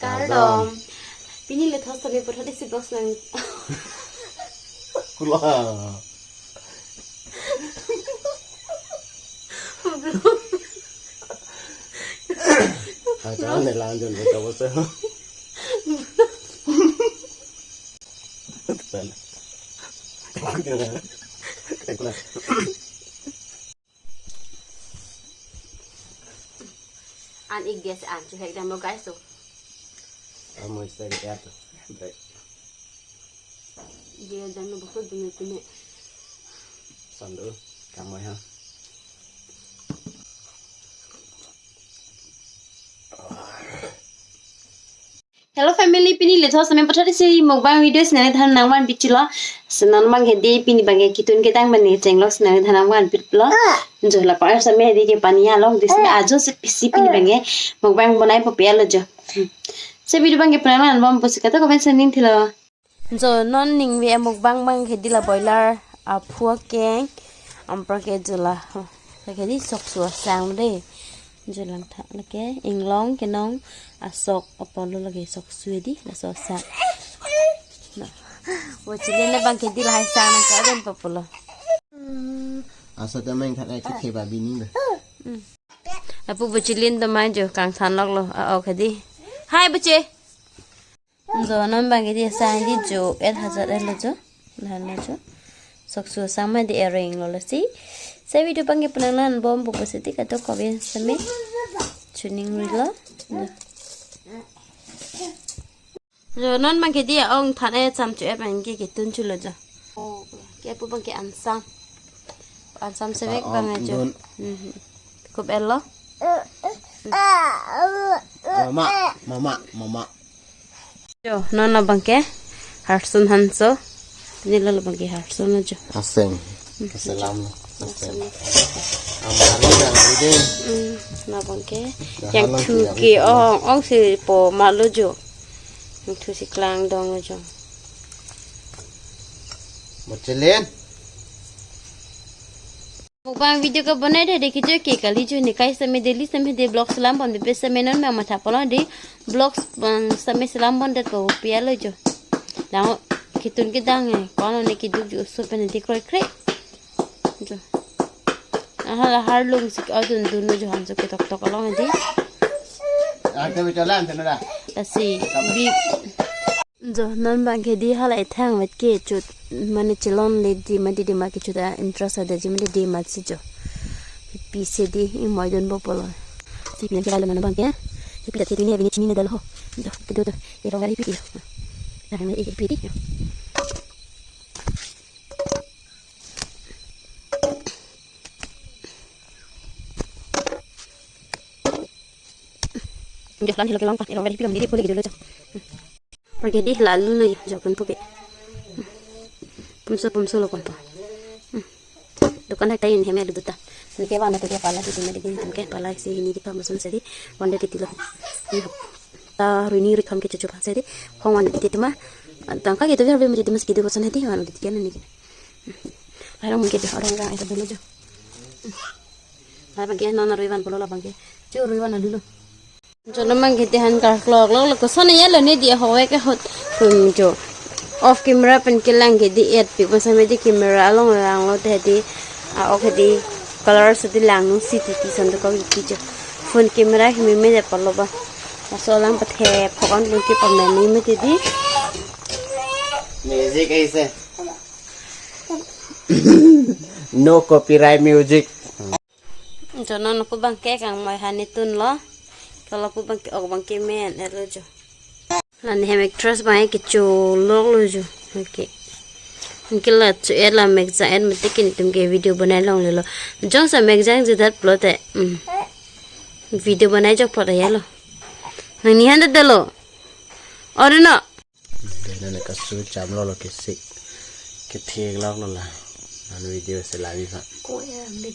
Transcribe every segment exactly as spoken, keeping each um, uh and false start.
Kardom. Pini le thos tame pathot isi box nang. Kula. Acha ne lang jon ko box. An ik dia si an chu hek dam lo guys to. Amo isa ke ato. Dia dam lo bukut dun tu ne. Sandu, kamu ya. Hello family, pini le thos tame pathot isi mukbang video si nangthan nangvan pichilo. Si non abang hedi pini abang ketun kedang bani chenglok si nangthan nangvan pitlo. Jo la pa same hedi ke pani along dis me ajo si pisi pini abang mukbang bonai po pialo jo. Si video abang ke pranang bom pusi kata komen sending thilo. Jo non ningve mukbang abang hedi la boiler aphu akeng. Ampra ke jo la. Lake di soksu asang de. Jo langtha lake inglong kenong asok apolo lake soksu di laso asang. No. Bochilin abang ke di lahai sang nang ka den papolo. Asa ta meng than ek ke ba bini ba. Apu bochilin to mai jo kangthan lok lo. A ok di. Hai boche. Jo non abang ke di sang di jo et hajar et lo jo. Lahan lo jo. Soksu sang ma di ereng lo lasi. Si video abang ke pranang bom pusi ti kado komen same. Chuning rilo. Jo non abang ke di ong than e cham chu e abang ke ketun chulo jo. Ke pu abang ke ansam. Ansam sevek abang ajo. Kup elo. Mama, mama, mama. Jo, non abang ke harsun hanso. Nilo abang ke harsun ajo. Aseng. Selam. Aseng. Amari yang ide. Hmm, non abang ke. Yang thu ke ong ong si po malo jo. Yang thu si klang dong ajo. Bochilin. Mukbang video ke bonai de de kijo ke kali jo ne kai same daily same de vlogs lam pon de same non ma matha polo de vlogs bang same selam pon de po pialo jo. Dang ketun kedang e kono ne kiduk jo so pen de kroi kroi. Jo. Aha la har lung sik adun dun jo han jo ketok tok along de. Ante bicholan tenada. Asi bi Jo non abang ke di hala ethang vet ke chut mane chelon le di ma di di ma ke chut a interest ada ji ma di di ma si jo. Pi se di i moi don bo polo. Si pin ke lalo non abang ke. Si pin ke di ne bini chini ne dal ho. Jo ke do do. E ro gari pi di. Na ne e pi di. Jo lan helo kelong pa e ro gari pi kam di di pole ke dolo jo. Pergi di lalu lo ya, jokun pupe. Pumso pumso lo konpo. Dukan hai tayin heme lu duta. Nike wana tege pala di dina di dina ke pala si hini di kamusun sedi wande di tilo. Ta rini ri kam ke cucu pa sedi. Hong wan di tuma. Tangka gitu ya be mesti mas gitu kosan hedi wan di tikan ni. Larang mungkin orang orang itu dulu jo. Larang ke nona ruiwan polo labang ke. Cu ruiwan dulu. Jo non abang ke di han karklok lok lok koson ya lo ne di ho ke hot. Hmm, jo. Off camera pen kelang ke di et pi masa me di camera along lang lo te di. A ok di color so di lang si ti ti son do ko ti jo. Phone camera hi me me de palo ba. Aso lang pathe phokon lung ke pa me me me te di. Music aise. No copyright music. Jo non pu abang ke kang mai hani tun lo. Kalo pu abang ke ok abang ke men elo jo. Lan hem actress abang ke cho lok lo jo. Okay. Anke la cho et la mek ja et mate kin tum ke video banai long le lo. Jong sa mek jang je dat plo te. Hmm. Video banai jok plo ya lo. Nang ni han dat lo. Ore no. Nane kasu cham lo lo kesik. Kethek lok lo la. An video se la vi pha. Ko ya me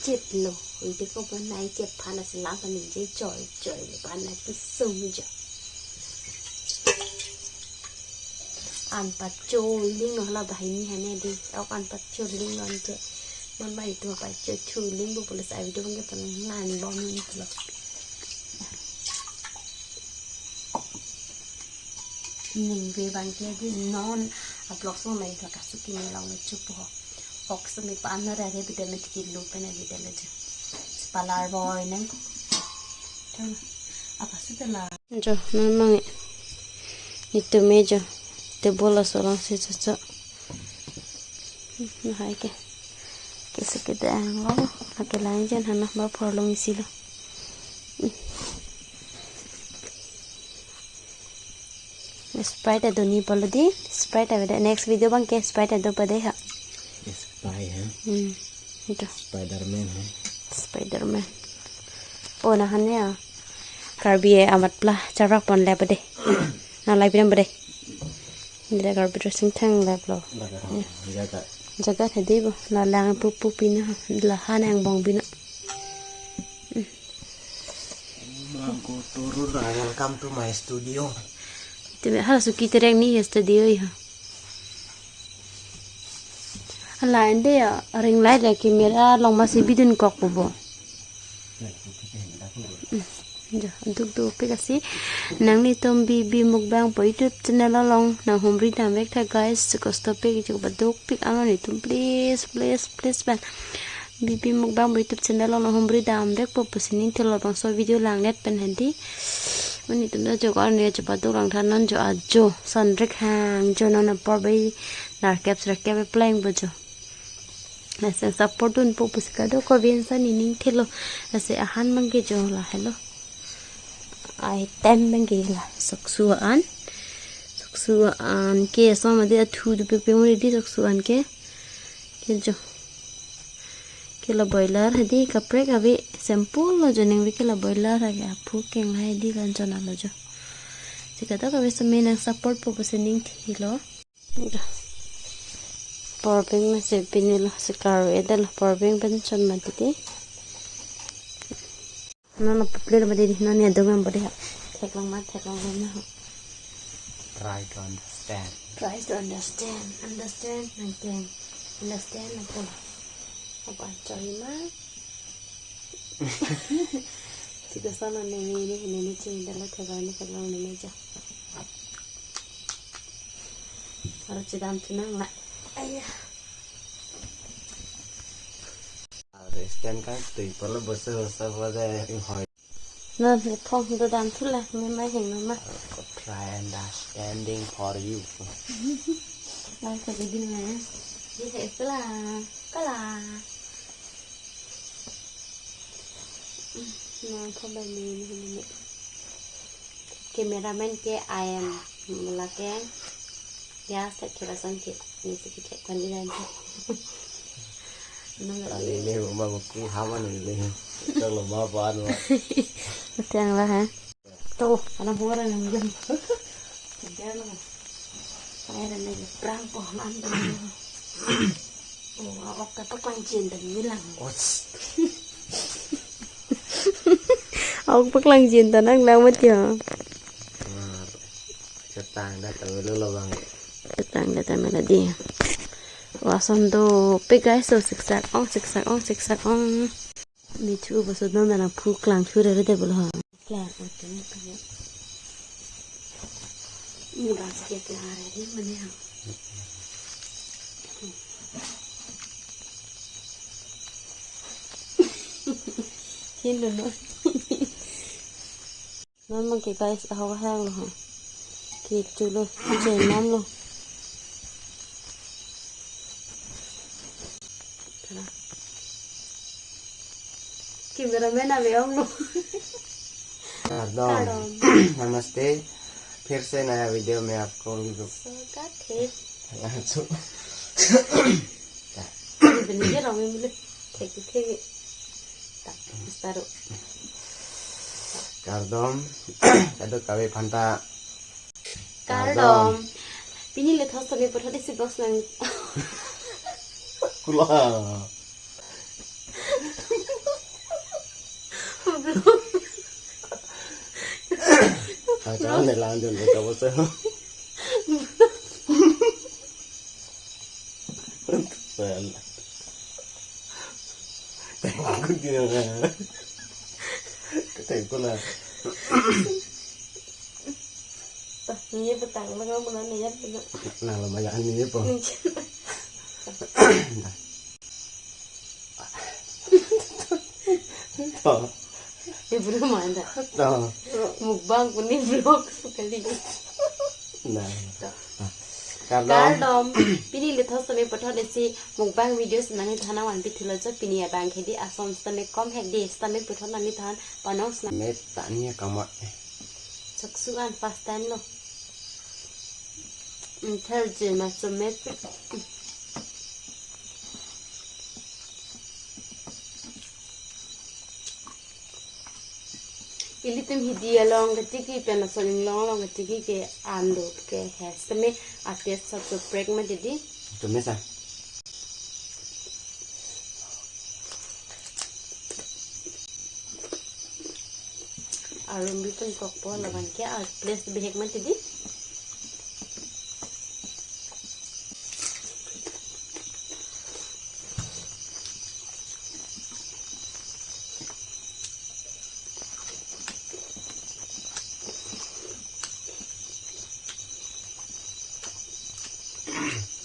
chit lo. Video ko banai chit pha na se la ka ni je joy joy lo banai ki sum jo. An pa cho ling lo la bahini hane di. Ok an pa cho ling lo je. Mon bai tu pa cho chu ling bu pula sa video ke pun lan bom ni lo. Ningve abangke di non a-vlog so mai thak kasu kimi long le chupo ho. Ok so mi pa anna rare bide me tiki lu pen bide le ju. Palar boy nang. Apa su tela. Jo, non mang. Nitum me jo. Table aso alongsi cho cho. Lahai ke. Kese kedang lo. Lake lang jen hana ba phor long isi lo. Sprite adoni palo di. Sprite aveda. Next video abangke Sprite ado pade ha. Sprite ha. Hmm. Ito. Spider-Man ha. Spider-Man. Oh, nahan ya. Karbi amat pla charvak pon le pade. Na lai pinam pade. Dida Karbi dressing thang le plo. Laga ha. Jaga. Jaga thadi bo. La lang pupu pina. La han angbong bina. Mangko turu ra, welcome to my studio. Timi hala suki tereng ni studio ya. Hala ende ya, ring light ya, camera long masi bidun kok po bo. Hmm, jo, duk duk pik asi. Nanglitum B B Mukbang pu YouTube channel along nanghumri dam vek tha guys. Kosto pik, jo, ba duk pik ang nanglitum, please, please, please, ban. B B Mukbang pu YouTube channel along humri dam vekpo pusi ning thelo, bangso video langnet pen hadi. Uni tum ta jo kar ne jo paduk lang tha non jo ajo. Son rek hang jo non apor bai nar kep srek kep pleng bo jo. Lasi support dunpo pusi kadokave insan ne ning thelo. Lasi ahan abangke jo la helo. Item abangke la soksu an. Soksu an ke so madi athu du pe pe muri di soksu an ke. Ke jo. Ke la boiler hadi kaprek ave, simple lo jo ningve ke la boiler ave, aphu keng lahai di lan jona lo jo. Si kadokave sitame nang support po pusi ning thelo. Power bank masi pini lo, si karve det lo, power bank pen chot mati di. Non apple lo mati di, non ya dong am bade ha. Theklong ma, theklong lo na. Try to understand. Try to understand. Understand nang keng. Understand nang keng. Apa cari ma? Sita sana nene, nene, nene, cing, dala theklong, nene, theklong, nene, ja. Aro chedam thu nang la. Aya. Aro stand kan tui pala bosa bosa pada hoi. Na, ne phong do dam thu la, me mai heng ma. Try understanding for you. Lang sa bidin na. Di hai kala, kala. Na phong ba ni ni ni. Cameraman ke I am lake. Ya, sa kira san ke. Ni si ke kan di dan. Nang Kali ini rumah buku hama ni le. Kalau ma pan ma. Tiang la ha. Tuh, anak buah orang yang jam. Kerja lo. Saya dan lagi perang po nan. Oh, awak kata pancin dan bilang. Os. Awak paklang jin ta nang lang mat ya. Mar. Chetang dak ta melo lo bang. Chetang dak ta melo di. Lason do pe guys, so siksak ong, siksak ong, siksak ong. Mithu boso don nang phu klang thu re re de bolo ha. Klang ong tu ni kanya. Ni bang sikit klang re de mane ha. Hin lo no. Non abangke guys, ahok ahang lo ha. Kecho lo, chenam lo. Cameraman ave ong lo. Kardom. Kardom. नमस्ते। फिर से नया वीडियो में आपको स्वागत है। Bini je rong mi mule. Thek thek. Tak, taru. Kardom. Kadokave aphanta. Kardom. Pini le thos tani porhadi si box nang. Kula. Acha ne lang jon ko bosa. Tengkul di na. Tengkul na. Ini petang, bang, bang, ini ya, bang. Nang lo banyak ini po. Ini. To. Ini belum ada. To. Mukbang puni vlog sekali. Nah. To. Kardom. Kardom. Pini lithos tame pathot isi mukbang video si nangliphan nangvanpi thulo jo, pini abang ke dei, ason sitame kom he dei, sitame puthot nangliphan panong sna. Met tani kamat. Choksu an first time lo. Therje ma chomet. Ilitum hidi along ketiki pen ason inglong along ketiki ke ando ke he sitame a-taste sa choprek ma dei dei. Chomet sa. Arum bitum kokpo labang ke a-place bihek ma dei dei.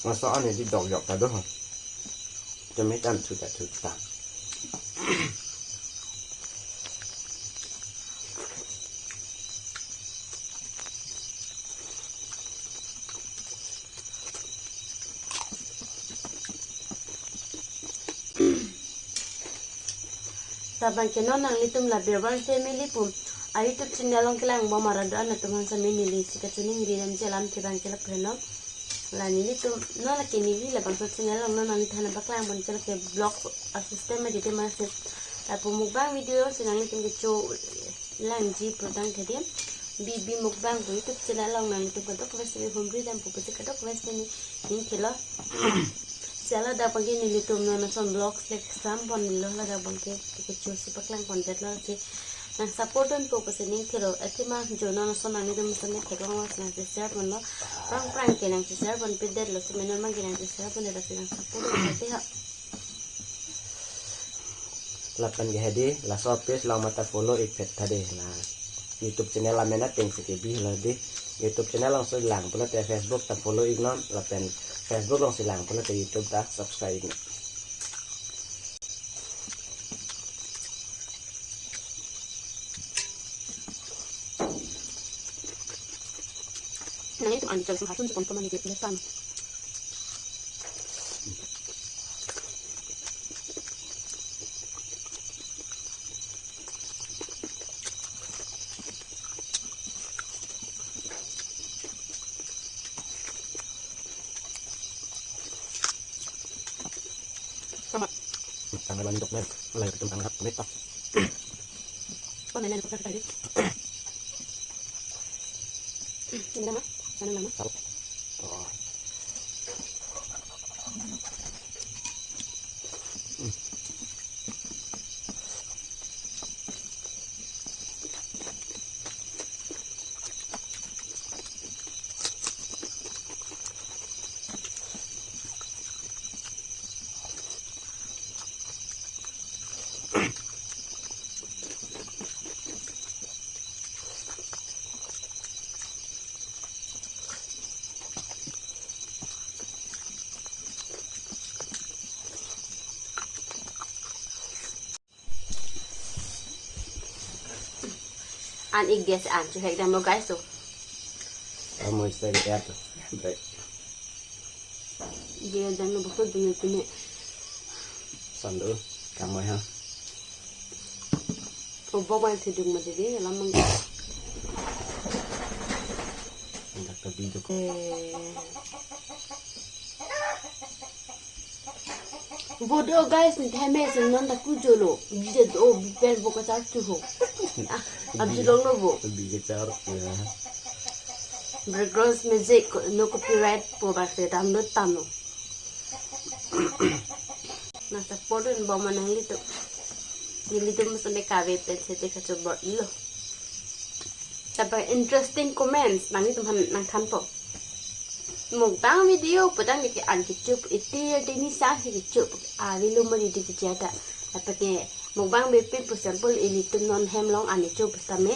Masa ani di dok yok ta do ha. Chomet an thu ta thu ta. Labang ke non nanglitum la Birbar Family pu a-YouTube channel along kelang bom arat do-an atum aphan sitame neli si kachiningri damji alam ke abang ke lapu henlo. La nelitum non lake neli labangso channel along non nangliphan nangpaklang pon ke lake vlog a-system ma dei dei, masi lapu mukbang video si nanglitum kecho langji putang ke dei. Bibi Mukbang pu YouTube channel along nanglitum kadokave sitame humri dam pu pusi kadokave sitame ning thelo. Si ladak abang ke nelitum non ason vlogs le sam ponlo, ladak abang ke kecho si paklang pondetlo si nang support dun po pusi ning thelo. Athema jo non ason nanglitum sitame theklong lo si nang share ponlo. Prang prang ke nang share ponpedetlo, sitame non abang ke nang share pondet lasi nang support dun po dei ha. Lapen ke he dei, laso page along mate follow ik phet tha dei, la YouTube channel amen ateng si kebi lo dei. YouTube channel along si lang pulote Facebook ta follow ik non, lapen Facebook along si lang pulote YouTube ta subscribe ik non. Nang itu anjing jalan sengkatun sepon teman di depan. Sama. Tanggal dok mer, mulai ketemu tanggal dok mer. Oh, nenek, nenek, tadi. Ini nama? Mana nama? Tahu. Oh. An ik gas an chu hek damlo guys to. Amo isai ke ato. Baik. Ye damlo bokol dunge pine. Sandu, kamu ya. Obok wan thedung ma dei dei, lamang. Dak ta biduk. Eh. Vodo guys, ni thame sen non ta kujolo. Bije do, bipen bo kachar tu ho. Ah, abjulong lo bo. Bije char, ya. Background music, no copyright po ba se dam do tano. Nang support dun bom ma nanglitum. Nelitum sitame kave pen sete kachobor-ilo. Tapa interesting comments nanglitum aphan nangthanpo. Mukbang video putang ke an kecho pu, iti dini sa si kecho pu, ari lo mari di kecho ta. Tapa ke mukbang bepin pu sample ilitum non hem along an kecho pu sitame.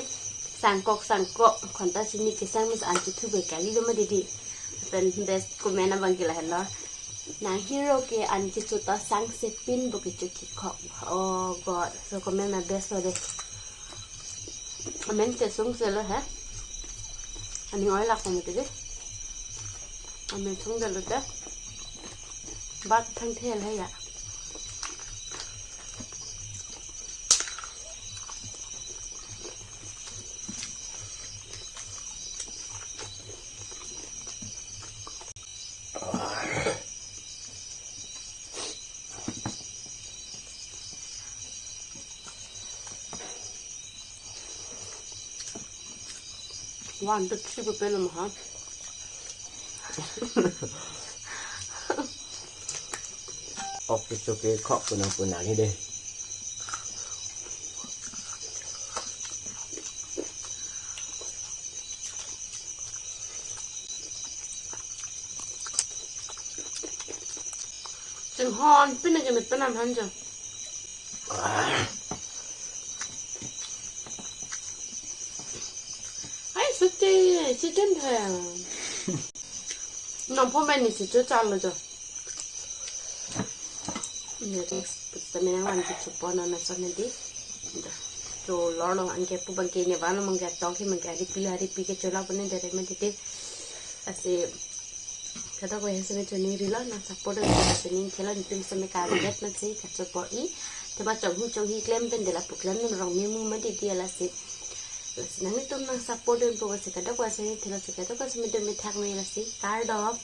Tangkok sangkok, khonta sini kesang mis an chethu be kali lo ma didi. Pen best comment abang ke lahenlo. Nang hero ke an kecho ta sang sepin bo kecho kikhok. Oh God, so comment ma best lo de. Amen kesung se lo he. Aning oil lak pamati de. Amen sung de lo de. Bat thang thel he ya. One, two, three, pe pelo maha. Ok, it's okay. Khok punang punang ni deh. Chinghon pin ke mit penam han jo. Ai, suti, chicken thang. Nong pho meni si chu chalo jo. Next, put sa menang wan ki chupo na na sa nadi. Jo lor long an ke pu bang ke ne van mang ke tong ke mang ke ari pila ari pi ke chola pone dere me dede. Asi kadokave sene choni rilo na support do sene thela nitum sene ka vet man si ka chupo i. Te ba chong hu chong hi klem pen dela pu klem nun rong me mu ma dede lasi. Lasi nangtum nang support dun po si kadokave sene thela si kadokave sene dun me thak me lasi. Kardom.